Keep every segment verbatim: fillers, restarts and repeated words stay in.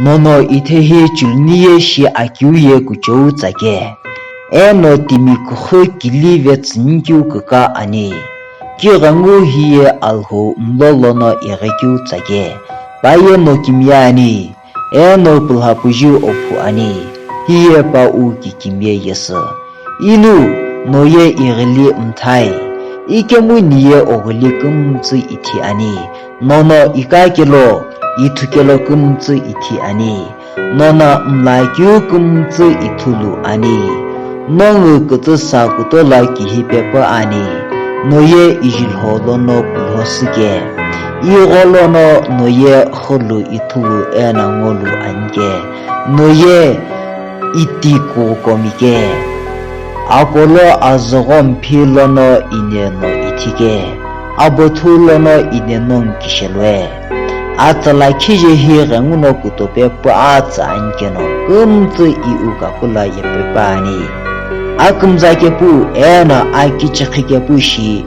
Nono ithehi chuluni ye shi akeu ye kuchou tsake, eno timi kukhu kili vetsünikeu küka ani. Kighengu hiye Alhou mlo lono ighikeu tsake, pa ye no kimiye ani, eno pulhapuju ophu ani, hiye pa u kikimiye yesü. Inu, no ye ighili mthai, ikemu ni ye oghili kümtsü ithi ani, nono ikakelo, ithukelo kümtsü ithi ani, nono mlakeu kümtsü ithulu ani. Nongu kütüsa kutola kihipepu ani, no ye ijulho lono kulhosüke, igho lono no ye khulu ithulu eno ngolu anike, no ye itikukomike. Akolo azügho mphi lono ine no ithike, abothu lono ine nongu kishelue. Atsala khije hi ghenguno kutope pu atsa anikeno kümtsü iu kakula yepepu ani. Akümza kepu eno akichikhi kepu shi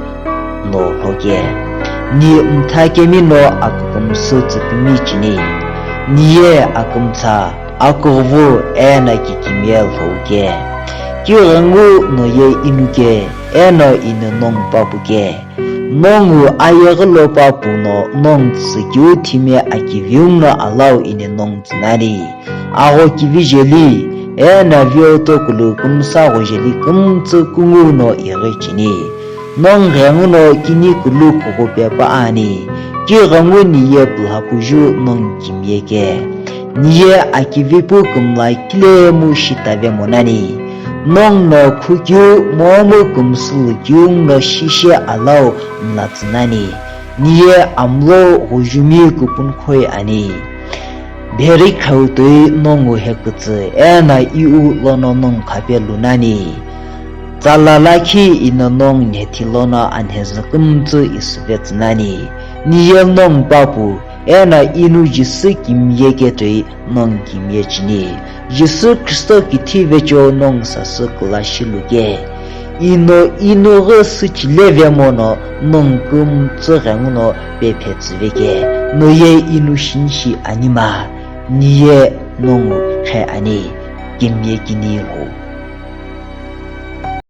no lhoke. Ni mtha kemi no akükümsü tsüpimi chini. Ni ye akümtsa, aküghüvu eno kikimiye lhouke. Kighengu no ye inuke, eno ine nongu papuke. Nongu ayeghi lo papu no nongu tsükeu thime akiviu no alau ine nongu tsünani. Agho kivi jeli, eno vioto kulu kümsa gho jeli kümtsü kungu no ighi chini. Nongu ghenguno kini kulu kughupe pa ani, kighengu ni ye pulhapuju nongu kimiye ke. Ni ye akivipu kümla kilemu shitave monani. Nongu no khukeu momu kümsülükeu no shishe alau mlatsünani. Ni ye amlo ghujumi kupunkhoi ani. Bheri khau toi nongu hekütsü eno iu lono nongu khape lunani. Tsala lakhi ino nongu nhethi lono anhezü kümtsü isüvetsünani. Ni ye nongu papu eno inu Jisü kimiye ketoi nongu kimiye chini. Jisü Khristo kithi vecho nongu sasü küla shiluke. Ino inu ghi süchile vemono nongu kümtsü ghenguno pephetsüveke. No ye inu shinishi anima. Ni ye nongu khe ani. Kimiye kini lo.